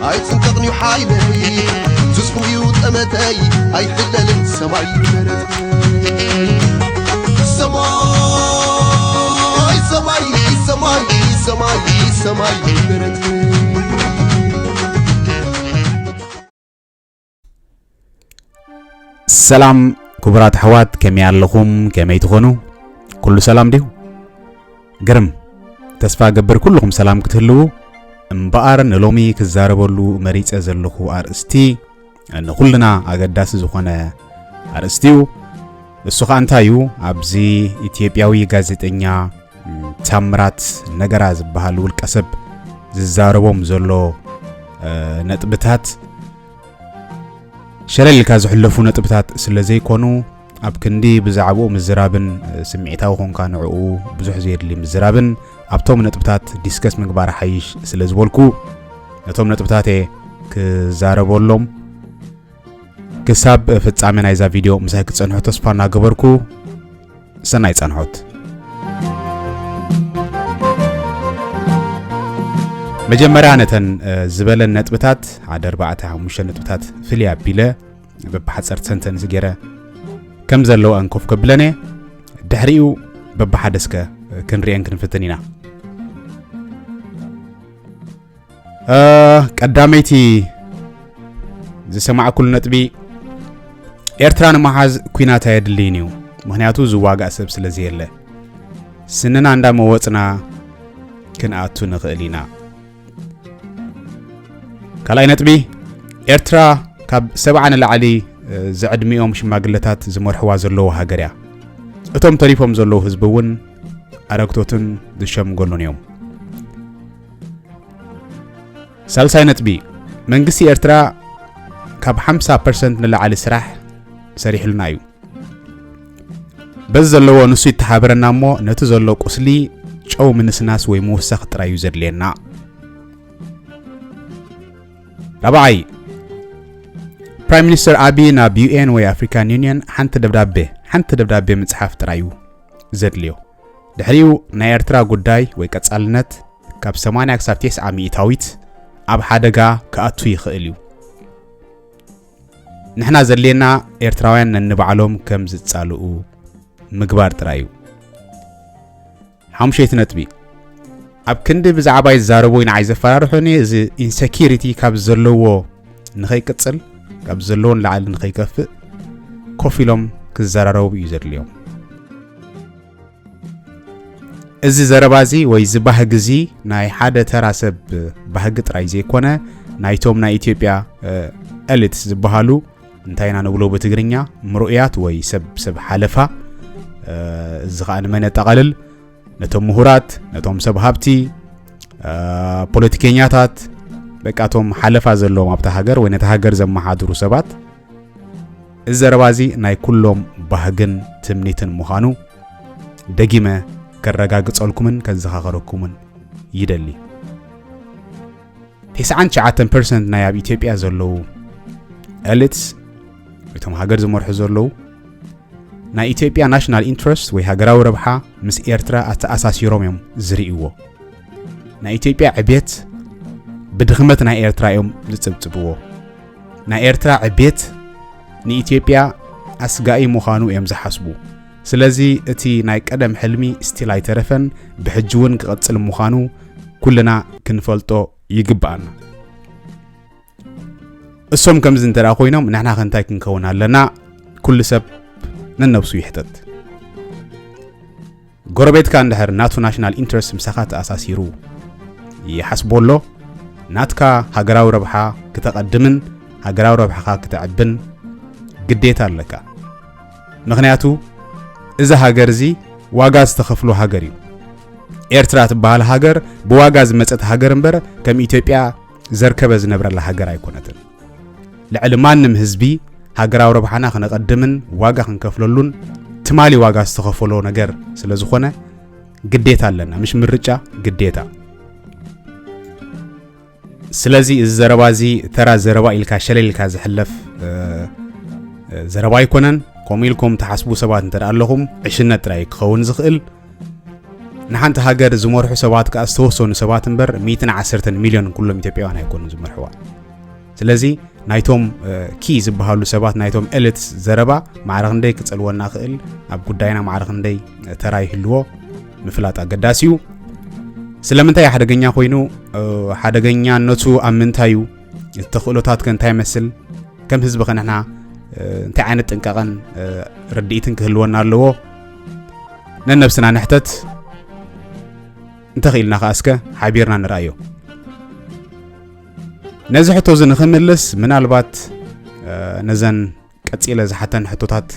ኣይጽንቀቕንዩ ሓይለይ፣ ትስፉ እዩ ጠመተይ፣ ኣይሕለልን ሰማይ መረት። ሰማይ፣ ሰማይ፣ ሰማይ፣ ሰማይ፣ ሰማይ መረት። ሰላም ክቡራት ኣሕዋት፣ ከመይ ኣለኹም? ከመይ ትኾኑ? ኩሉ ሰላም ድዩ? ግርም። ተስፋ ገብር ኩልኹም ሰላም ክትህልዉ። እምበኣር ንሎሚ ክዛረበሉ መሪጸ ዘለኹ ኣርእስቲ ንኹልና ኣገዳሲ ዝኾነ ኣርእስቲ እዩ። እሱ ኸኣ እንታይ እዩ? ኣብዚ ኢትዮጵያዊ ጋዜጠኛ ታምራት ነገራ ዝበሃል ውልቀ ሰብ ዝዛረቦም ዘሎ፣ እ፣ ነጥብታት ሸለል ኢልካ ዝሕለፉ ነጥብታት ስለ ዘይኮኑ፣ ኣብ ክንዲ ብዛዕባኡ ምዝራብን፣ እ፣ ስምዒታዊ ኮንካ ንዕኡ ብዙሕ ዘየድሊ ምዝራብን ኣብቶም ነጥብታት ዲስከስ ምግባር ሓይሽ ስለ ዝበልኩ፣ ነቶም ነጥብታት እየ ክዛረበሎም። ክሳብ ፍጻሜ ናይዛ ቪድዮ ምሳይ ክትጸንሑ ተስፋ እናገበርኩ፣ ሰናይ ጻንሖት። መጀመርያ ነተን፣ እ፣ ዝበለን ነጥብታት ሓደ ኣርባዕተ ሓሙሽተ ነጥብታት ፍልይ ኣቢለ በብሓጸርቲ ሰንተንስ ገይረ ከም ዘለወን ኮፍ ከብለን እየ። ድሕሪኡ በብሓደ እስከ ክንርእየን ክንፍትን ኢና። እ፣ ቀዳመይቲ ዝሰማዕኩሉ ነጥቢ፣ ኤርትራ ንምሓዝ ኲናት ኣየድልይን እዩ፣ ምኽንያቱ ዝዋጋእ ሰብ ስለ ዘየለ። ስንና እንዳመወጽና ክንኣቱ ንኽእል ኢና። ካልኣይ ነጥቢ፣ ኤርትራ ካብ ሰብዓ ንላዕሊ፣ እ፣ ዝዕድሚኦም ሽማግለታት ዝመርሕዋ ዘለዉ ሃገር እያ። እቶም ተሪፎም ዘለዉ ህዝቢ እውን ኣረግቶትን ዝሸምገሉን እዮም። ሳልሳይ ነጥቢ፣ መንግስቲ ኤርትራ ካብ ሓምሳ ፐርሰንት ንላዕሊ ስራሕ ሰሪሕሉና እዩ። በዚ ዘለዎ ንሱ ይተሓበረና እሞ ነቲ ዘሎ ቁስሊ ጨው ምንስናስ ወይ ምውሳኽ ጥራይ እዩ ዘድልየና። ራብዓይ፣ ፕራይም ሚኒስተር ኣቢ ናብ ዩ ኤን ወይ ኣፍሪካን ዩኒየን ሓንቲ ደብዳቤ፣ ሓንቲ ደብዳቤ ምጽሓፍ ጥራይ እዩ ዘድልዮ። ድሕሪኡ ናይ ኤርትራ ጉዳይ ወይ ቀጻልነት ካብ ሰማንያ ክሳብ ተስዓ ሚእታዊት ኣብ ሓደጋ ክኣቱ ይኽእል እዩ። ንሕና ዘድልየና ኤርትራውያን ነንባዕሎም ከም ዝጻልኡ ምግባር ጥራይ እዩ። ሓሙሸይቲ ነጥቢ፣ ኣብ ክንዲ ብዛዕባይ ዝዛረቡ ወይ ንዓይ ዘፈራርሑኒ፣ እዚ ኢንሰኪሪቲ ካብ ዘለዎ ንኸይቅጽል፣ ካብ ዘለዎ ንላዕሊ ንኸይከፍእ ኮፍ ኢሎም ክዘራረቡ እዩ ዘድልዮም። እዚ ዘረባ እዚ ወይ እዚ ባህጊ እዚ ናይ ሓደ ተራ ሰብ ባህጊ ጥራይ ዘይኮነ፣ ናይቶም ናይ ኢትዮጵያ፣ እ፣ ኤሊትስ ዝበሃሉ፣ እንታይ ኢና ንብሎ ብትግርኛ፣ ምሩእያት ወይ ሰብ፣ ሰብ ሓለፋ፣ እ፣ እዚ ኸኣ ንመን የጠቓልል? ነቶም ምሁራት፣ ነቶም ሰብ ሃብቲ፣ እ፣ ፖለቲከኛታት፣ በቃ እቶም ሓለፋ ዘለዎም ኣብታ ሃገር ወይ ነታ ሃገር ዘመሓድሩ ሰባት። እዚ ዘረባ እዚ ናይ ኩሎም ባህግን ትምኒትን ምዃኑ ደጊመ ከረጋግጸልኩምን ከዘኻኸረኩምን ይደሊ። ተስዓን ትሽዓተን ፐርሰንት ናይ ኣብ ኢትዮጵያ ዘለዉ ኤሊትስ፣ እቶም ሃገር ዝመርሑ ዘለዉ፣ ናይ ኢትዮጵያ ናሽናል ኢንትረስት ወይ ሃገራዊ ረብሓ ምስ ኤርትራ ኣተኣሳሲሮም እዮም ዝርእይዎ። ናይ ኢትዮጵያ ዕብየት ብድኽመት ናይ ኤርትራ እዮም ዝጽብጽብዎ። ናይ ኤርትራ ዕብየት ንኢትዮጵያ ኣስጋኢ ምዃኑ እዮም ዝሓስቡ። ስለዚ እቲ ናይ ቀደም ሕልሚ ስቲል ኣይተረፈን፣ ብሕጂ እውን ክቕጽል ምዃኑ ኩልና ክንፈልጦ ይግብኣና። እሶም ከምዚ እንተ ደኣ ኮይኖም፣ ንሕና ከ እንታይ ክንከውን ኣለና? ኩሉ ሰብ ነነብሱ ይሕተት። ጎረቤትካ እንድሕር ናቱ ናሽናል ኢንትረስት ምሳኻ ተኣሳሲሩ ይሓስቦ ኣሎ፣ ናትካ ሃገራዊ ረብሓ ክተቐድምን ሃገራዊ ረብሓኻ ክተዕብን ግዴታ ኣለካ። ምኽንያቱ፣ እዚ ሃገር እዚ ዋጋ ዝተኸፍሎ ሃገር እዩ። ኤርትራ ትበሃል ሃገር ብዋጋ ዝመጸት ሃገር እምበር፣ ከም ኢትዮጵያ ዘርከበ ዝነብረላ ሃገር ኣይኮነትን። ልዕሊ ማንም ህዝቢ ሃገራዊ ረብሓና ክነቐድምን ዋጋ ክንከፍለሉን ትማሊ ዋጋ ዝተኸፈሎ ነገር ስለ ዝኾነ ግዴታ ኣለና፣ ምሽ ምርጫ ግዴታ። ስለዚ እዚ ዘረባ እዚ ተራ ዘረባ ኢልካ ሸለል ኢልካ ዝሕለፍ፣ እ፣ እ፣ ዘረባ ኣይኮነን። ከምኡ ኢልኩም ትሓስቡ ሰባት እንተ ደኣ ኣለኹም፣ ዕሽነት ጥራይ ክኸውን ዝኽእል። ንሓንቲ ሃገር ዝመርሑ ሰባት ከኣ ዝተወሰኑ ሰባት እምበር ሚእትን ዓሰርተን ሚልዮን ኩሎም ኢትዮጵያውያን ኣይኮኑን ዝመርሕዋ። ስለዚ ናይቶም ኪ ዝበሃሉ ሰባት፣ ናይቶም ኤሊትስ ዘረባ ማዕረ ክንደይ ክጸልወና ክእል፣ ኣብ ጉዳይና ማዕረ ክንደይ ተራ ይህልዎ ምፍላጥ ኣገዳሲ እዩ። ስለምንታይ ሓደገኛ ኮይኑ፣ ሓደገኛነቱ ኣብ ምንታይ እዩ፣ ተኽእሎታት ከ እንታይ ይመስል፣ ከም ህዝቢ ከ ንሕና እንታይ ዓይነት ጥንቃቐን ርድኢትን ክህልወና ኣለዎ? ነነብስና ንሕተት። እንተኽኢልና ከኣ እስከ ሓቢርና ንርኣዮ። ነዚ ሕቶ እዚ ንኽምልስ ምናልባት ነዘን ቀጺለ ዝሓተን ሕቶታት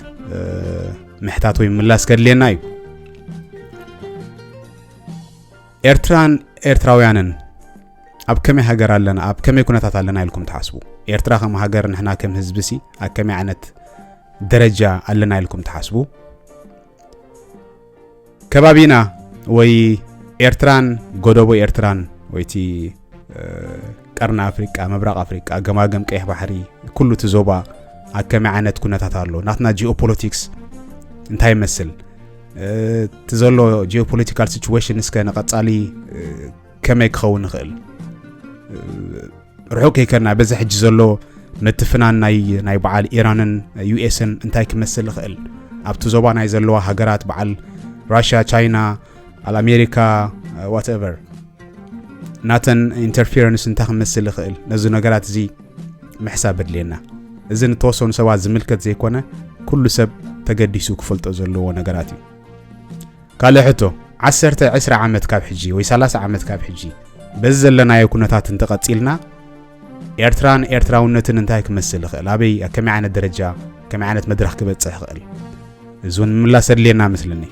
ምሕታት ወይ ምላስ ከድልየና እዩ። ኤርትራን ኤርትራውያንን ኣብ ከመይ ሃገር ኣለና፣ ኣብ ከመይ ኩነታት ኣለና ኢልኩም ትሓስቡ? ኤርትራ ከም ሃገር ንሕና ከም ህዝቢ ሲ ኣብ ከመይ ዓይነት ደረጃ ኣለና ኢልኩም ትሓስቡ? ከባቢና ወይ ኤርትራን ጎደቦ ኤርትራን ወይ እቲ ቀርኒ ኣፍሪቃ፣ ምብራቕ ኣፍሪቃ፣ ገማግም ቀይሕ ባሕሪ፣ ኩሉ እቲ ዞባ ኣብ ከመይ ዓይነት ኩነታት ኣሎ? ናትና ጂኦፖለቲክስ እንታይ ይመስል? እቲ ዘሎ ጂኦፖለቲካል ሲቹዌሽን እስከ ንቐጻሊ ከመይ ክኸውን ይኽእል? ርሑቕ ከይከድና በዚ ሕጂ ዘሎ ምትፍናን ናይ ናይ በዓል ኢራንን ዩኤስን እንታይ ክመስል ይኽእል? ኣብቲ ዞባ ናይ ዘለዋ ሃገራት በዓል ራሽያ፣ ቻይና፣ ኣል ኣሜሪካ፣ ዋትኤቨር ናተን ኢንተርፌረንስ እንታይ ክመስል ይኽእል? ነዚ ነገራት እዚ ምሕሳብ ኣድልየና። እዚ ንተወሰኑ ሰባት ዝምልከት ዘይኮነ ኩሉ ሰብ ተገዲሱ ክፈልጦ ዘለዎ ነገራት እዩ። ካልእ ሕቶ፣ ዓሰርተ ዕስራ ዓመት ካብ ሕጂ ወይ ሰላሳ ዓመት ካብ ሕጂ በዚ ዘለናዮ ኩነታት እንተቐጺልና ኤርትራን ኤርትራውነትን እንታይ ክመስል ይኽእል? ኣበይ፣ ኣብ ከመይ ዓይነት ደረጃ፣ ከመይ ዓይነት መድረኽ ክበጽሕ ይኽእል? እዚ እውን ምምላስ ኣድልየና መስለኒ።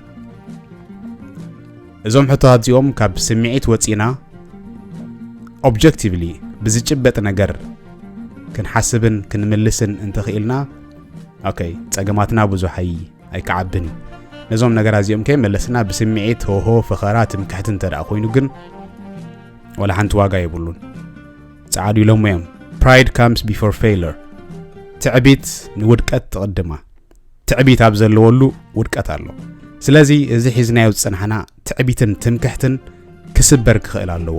እዞም ሕቶታት እዚኦም ካብ ስምዒት ወጺና ኦብጀክቲቭሊ ብዝጭበጥ ነገር ክንሓስብን ክንምልስን እንተኽኢልና፣ ኦኬ፣ ጸገማትና ብዙሕ ኣይ ኣይክዓብን እዩ። ነዞም ነገራት እዚኦም ከይመለስና ብስምዒት ሆሆ፣ ፈኸራ፣ ትምክሕቲ እንተ ደኣ ኮይኑ ግን ዋላ ሓንቲ ዋጋ የብሉን። ጸዓዱ ኢሎሞ እዮም፣ pride comes before failure። ትዕቢት ንውድቀት ትቕድማ። ትዕቢት ኣብ ዘለወሉ ውድቀት ኣሎ። ስለዚ እዚ ሒዝናዮ ዝጸናሕና ትዕቢትን ትምክሕትን ክስበር ክኽእል ኣለዎ።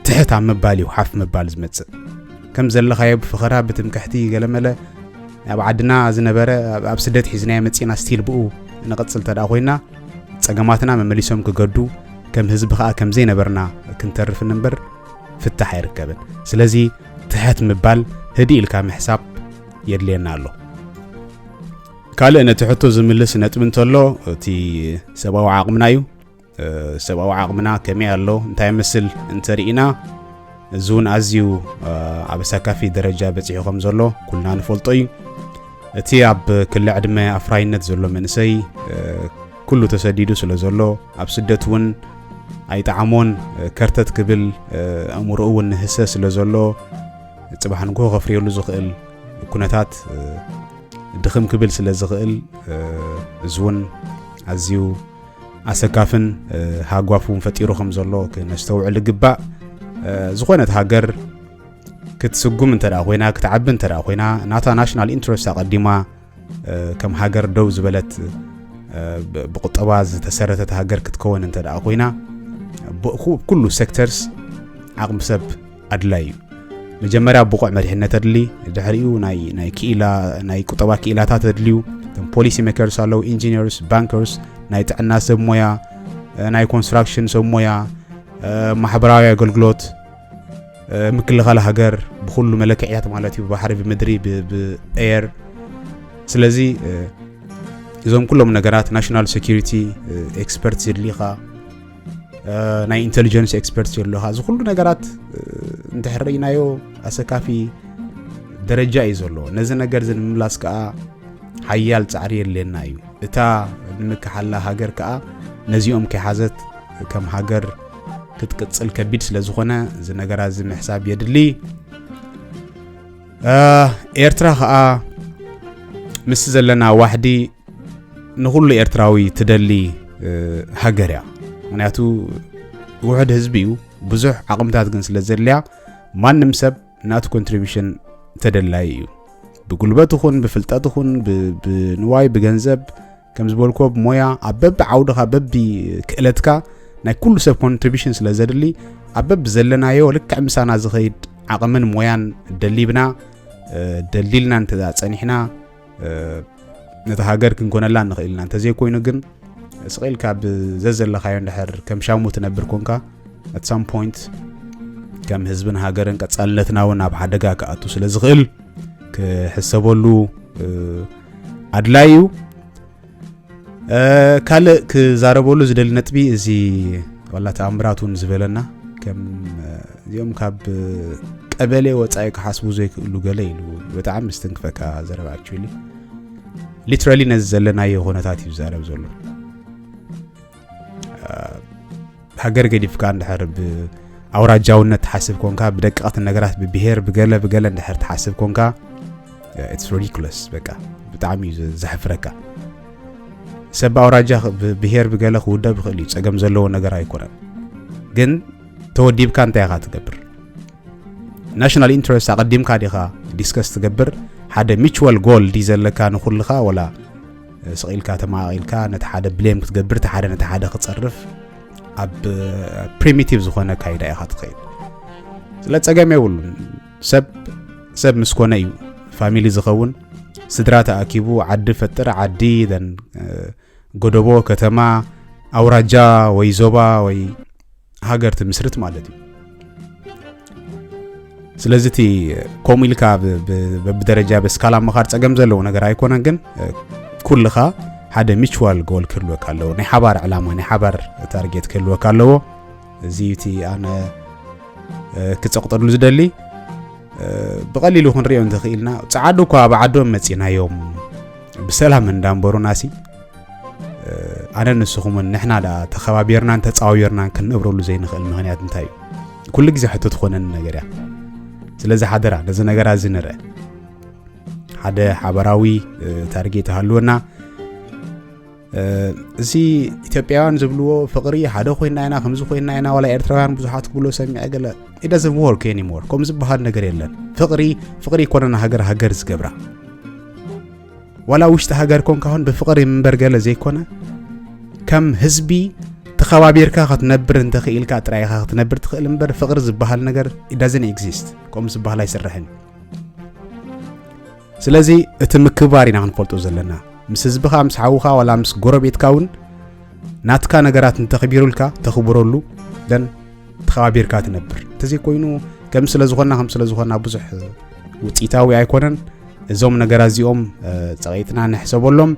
ትሕት ኣብ ምባል እዩ ሓፍ ምባል ዝመጽእ። ከም ዘለኻዮ ብፈኸራ ብትምክሕቲ ገለመለ ኣብ ዓድና ዝነበረ ኣብ፣ ኣብ ስደት ሒዝናዮ መጺና ስቲል ብኡ ንቐጽል እንተ ደኣ ኮይና ጸገማትና መመሊሶም ክገዱ ከም ህዝቢ ከኣ ከም ዘይነበርና ክንተርፍን እምበር ፍታሕ ኣይርከብን። ስለዚ ትሕት ምባል ህድእ ኢልካ ምሕሳብ የድልየና ኣሎ። ካልእ ነቲ ሕቶ ዝምልስ ነጥቢ እንተሎ እቲ ሰብኣዊ ዓቕምና እዩ። ሰብኣዊ ዓቕምና ከመይ ኣሎ እንታይ ይመስል እንተርኢና እዚ እውን ኣዝዩ ኣብ ኣሳካፊ ደረጃ በጺሑ ከም ዘሎ ኩልና ንፈልጦ እዩ። እቲ ኣብ ክሊ ዕድመ ኣፍራይነት ዘሎ መንእሰይ ኩሉ ተሰዲዱ ስለ ዘሎ ኣብ ስደት እውን ኣይጠዓሞን፣ ከርተት ክብል ኣእምሮኡ እውን ንህሰ ስለ ዘሎ ጽባሕ ንግሆ ከፍርየሉ ዝኽእል ኩነታት ድኽም ክብል ስለ ዝኽእል እዚ እውን ኣዝዩ ኣሰካፍን ሃጓፍ እውን ፈጢሩ ከም ዘሎ ክነስተውዕል ይግባእ። ዝኾነት ሃገር ክትስጉም እንተ ደኣ ኮይና ክትዓቢ እንተ ደኣ ኮይና ናታ ናሽናል ኢንትረስት ኣቐዲማ ከም ሃገር ደው ዝበለት ብቁጠባ ዝተሰረተት ሃገር ክትከውን እንተ ደኣ ኮይና ኩሉ ሴክተርስ ዓቕሚ ሰብ ኣድላይ እዩ። መጀመርያ ብቑዕ መሪሕነት ኣድሊ፣ ድሕሪኡ ናይ ናይ ክኢላ ናይ ቁጠባ ክኢላታት ኣድልዩ፣ እቶም ፖሊሲ ሜከርስ ኣለዉ፣ ኢንጂነርስ፣ ባንከርስ፣ ናይ ጥዕና ሰብ ሞያ፣ ናይ ኮንስትራክሽን ሰብ ሞያ፣ ማሕበራዊ ኣገልግሎት፣ ምክልኻል ሃገር ብኩሉ መለክዕያት ማለት እዩ፣ ብባሕሪ፣ ብምድሪ፣ ብኤር። ስለዚ እዞም ኩሎም ነገራት ናሽናል ሴኩሪቲ ኤክስፐርትስ የድልኻ፣ ናይ ኢንቴሊጀንስ ኤክስፐርትስ የድልኻ። እዚ ኩሉ ነገራት እንድሕር ርኢናዮ ኣሰካፊ ደረጃ እዩ ዘሎ። ነዚ ነገር እዚ ንምምላስ ከኣ ሓያል ጻዕሪ የድልየና እዩ። እታ ንምክሓላ ሃገር ከኣ ነዚኦም ከይሓዘት ከም ሃገር ክትቅጽል ከቢድ ስለ ዝኾነ እዚ ነገራት እዚ ምሕሳብ የድሊ። ኤርትራ ከኣ ምስ ዘለና ዋሕዲ ንኹሉ ኤርትራዊ ትደሊ ሃገር እያ። ምክንያቱ ውሑድ ህዝቢ እዩ፣ ብዙሕ ዓቕምታት ግን ስለ ዘድልያ ማንም ሰብ ናቱ ኮንትሪቢሽን ተደላይ እዩ። ብጉልበት ይኹን ብፍልጠት ይኹን ብንዋይ ብገንዘብ ከም ዝበልኩዎ ብሞያ ኣብ በቢ ዓውድኻ በቢ ክእለትካ ናይ ኩሉ ሰብ ኮንትሪቢሽን ስለ ዘድሊ ኣብ በቢ ዘለናዮ ልክዕ ምሳና ዝኸይድ ዓቕምን ሞያን ደሊብና ደሊልና እንተ ጸኒሕና ነቲ ሃገር ክንኮነላ ንኽእል ኢና። እንተዘይኮይኑ ግን ስቕ ኢልካ ብዘዘለኻዮ እንድሕር ከም ሻሙ ትነብር ኮንካ at some point ከም ህዝብን ሃገርን ቀጻልነትና እውን ኣብ ሓደጋ ክኣቱ ስለ ዝኽእል ክሕሰበሉ ኣድላይ እዩ። ካልእ ክዛረበሉ ዝደሊ ነጥቢ እዚ ዋላ ተኣምራት እውን ዝበለና ከም እዚኦም ካብ ቀበሌ ወፃኢ ክሓስቡ ዘይክእሉ ገለ ኢሉ ብጣዕሚ ምስትንክፈካ ዘረባ actually literally ነዚ ዘለናዮ ኩነታት እዩ ዝዛረብ ዘሎ። ሃገር ገዲፍካ እንድሕር ብኣውራጃውነት ትሓስብ ኮንካ ብደቀቕቲ ነገራት ብብሄር ብገለ ብገለ እንድሕር ትሓስብ ኮንካ it's ridiculous በቃ ብጣዕሚ እዩ ዘሕፍረካ። ሰብ ኣውራጃ ብሄር ብገለ ክውደብ ይኽእል እዩ፣ ጸገም ዘለዎ ነገር ኣይኮነን። ግን ተወዲብካ እንታይ ኢኻ ትገብር? ናሽናል ኢንትረስት ኣቐዲምካ ዲኻ ዲስከስ ትገብር? ሓደ ሚቹዋል ጎል ዲ ዘለካ ንኹልኻ ወላ ስቕ ኢልካ ተማቒልካ ነቲ ሓደ ብሌም ክትገብር እቲ ሓደ ነቲ ሓደ ክጸርፍ ኣብ ፕሪሚቲቭ ዝኾነ ካይዳ ኢኻ ትኸይድ። ስለ ጸገም የብሉን። ሰብ ሰብ ምስ ኮነ እዩ ፋሚሊ ዝኸውን። ስድራ ተኣኪቡ ዓዲ ፈጥር ዓዲ then ጎደቦ ከተማ ኣውራጃ ወይ ዞባ ወይ ሃገር ትምስርት ማለት እዩ። ስለዚ እቲ ከምኡ ኢልካ በብደረጃ በስካላ ምኻድ ጸገም ዘለዎ ነገር ኣይኮነን። ግን ኩልኻ ሓደ ሚቹዋል ጎል ክህልወካ ኣለዎ። ናይ ሓባር ዕላማ ናይ ሓባር ታርጌት ክህልወካ ኣለዎ። እዚ እቲ ኣነ ክጸቕጠሉ ዝደሊ ብቐሊሉ ክንሪኦ እንተኽኢልና ጸዓዱ እኳ ኣብ ዓዶም መጺናዮም ብሰላም እንዳንበሩና ሲ ኣነ ንስኹምን ንሕና ደኣ ተኸባቢርናን ተጻዋዊርናን ክንነብረሉ ዘይንኽእል ምኽንያት እንታይ እዩ? ኩሉ ግዜ ሕቶ ትኾነኒ ነገር እያ። ስለዚ ሓደራ ነዚ ነገራ እዚ ንርአ። ሓደ ሓበራዊ ታርጌት ሃልወና። እዚ ኢትዮጵያውያን ዝብልዎ ፍቕሪ ሓደ ኮይና ኢና ከምዚ ኮይና ኢና ዋላ ኤርትራውያን ብዙሓት ክብሎ ሰሚዐ ገለ it doesn't work anymore። ከም ዝበሃል ነገር የለን። ፍቕሪ ፍቕሪ ይኮነና ሃገር ሃገር ዝገብራ ዋላ ውሽጢ ሃገር ኮንካ ኹን ብፍቕሪ ምንበር ገለ ዘይኮነ ከም ህዝቢ ተኸባቢርካ ክትነብር እንተኽኢልካ ጥራይ ኢኻ ክትነብር ትኽእል እምበር ፍቕሪ ዝበሃል ነገር it doesn't exist። ከምኡ ዝበሃል ኣይስርሕን። ስለዚ እቲ ምክብባር ኢና ክንፈልጦ ዘለና። ምስ ህዝብኻ ምስ ሓውኻ ዋላ ምስ ጎረቤትካ እውን ናትካ ነገራት እንተኽቢሩልካ ተኽብረሉ then ተኸባቢርካ ትነብር። እንተዘይኮይኑ ከም ስለ ዝኾንና ከም ስለ ዝኾንና ብዙሕ ውፅኢታዊ ኣይኮነን። እዞም ነገራት እዚኦም ጸቒጥና ንሕሰበሎም።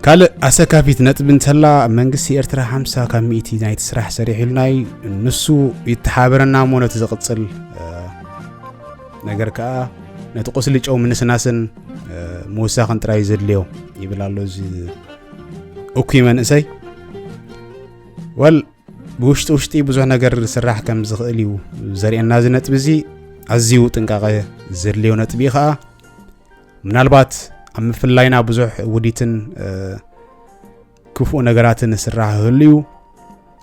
ካልእ ኣሰካፊት ነጥቢ እንተላ መንግስቲ ኤርትራ ሓምሳ ካብ ሚእቲ ናይቲ ስራሕ ሰሪሑ ኢሉና እዩ። ንሱ ይተሓበረና እሞ ነቲ ዝቕጽል ነገር ከኣ ነቲ ቁስሊ ጨው ምንስናስን ምውሳኽን ጥራይ ዘድልዮ ይብል ኣሎ እዚ እኩይ መንእሰይ። ወል ብውሽጢ ውሽጢ ብዙሕ ነገር ዝስራሕ ከም ዝኽእል እዩ ዘርእየና እዚ ነጥቢ እዚ። ኣዝዩ ጥንቃቐ ዘድልዮ ነጥቢ እዩ ኸኣ። ምናልባት ኣብ ምፍላይና ብዙሕ ውዲትን ክፉእ ነገራትን ዝስራሕ ይህሉ እዩ።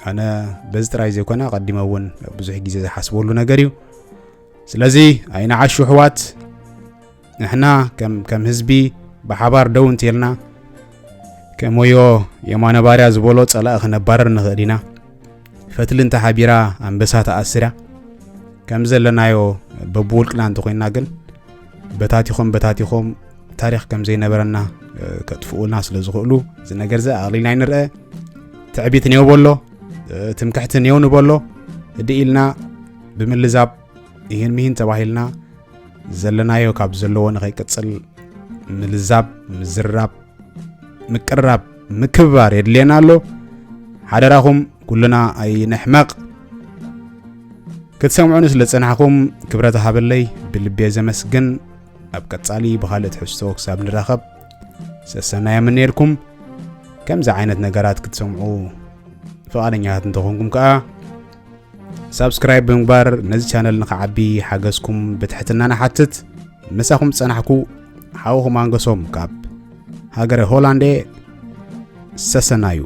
ኣነ በዚ ጥራይ ዘይኮነ ኣቐዲመ እውን ብዙሕ ግዜ ዝሓስበሉ ነገር እዩ። ስለዚ ኣይንዓሹ ኣሕዋት፣ ንሕና ከም ከም ህዝቢ ብሓባር ደው እንተልና ከም ወዮ የማነ ባርያ ዝበሎ ጸላኢ ክነባረር ንኽእል ኢና። ፈትሊ እንተሓቢራ ኣንበሳ ትኣስር እያ። ከም ዘለናዮ በብውልቅና እንተኾይንና ግን በታቲኾም በታቲኾም ታሪኽ ከም ዘይነበረና ከጥፍኡልና ስለ ዝኽእሉ እዚ ነገር እዚ ኣቕሊልና ኣይንርአ። ትዕቢት ኔው በሎ፣ ትምክሕቲ ኔው ንበሎ። ህድእ ኢልና ብምልዛብ ይህን ምሂን ተባሂልና ዘለናዮ ካብ ዘለዎ ንኸይቅጽል ምልዛብ፣ ምዝራብ፣ ምቅራብ፣ ምክብባር የድልየና ኣሎ። ሓደራኹም ኩልና ኣይንሕመቕ። ክትሰምዑኒ ስለ ዝጸናሕኩም ክብረት ሃበለይ ብልቤ ዘመስግን። ኣብ ቀጻሊ ብኻልእ ትሕዝቶ ክሳብ ንራኸብ ሰሰናይ የምነየልኩም። ከምዚ ዓይነት ነገራት ክትሰምዑ ፍቓደኛታት እንተኾንኩም ከኣ ሳብስክራይብ ብምግባር ነዚ ቻነል ንኽዓቢ ሓገዝኩም ብትሕትና ንሓትት። ምሳኹም ዝጸናሕኩ ሓውኹም ኣንገሶም ካብ ሃገረ ሆላንድ እየ። ሰሰናዩ።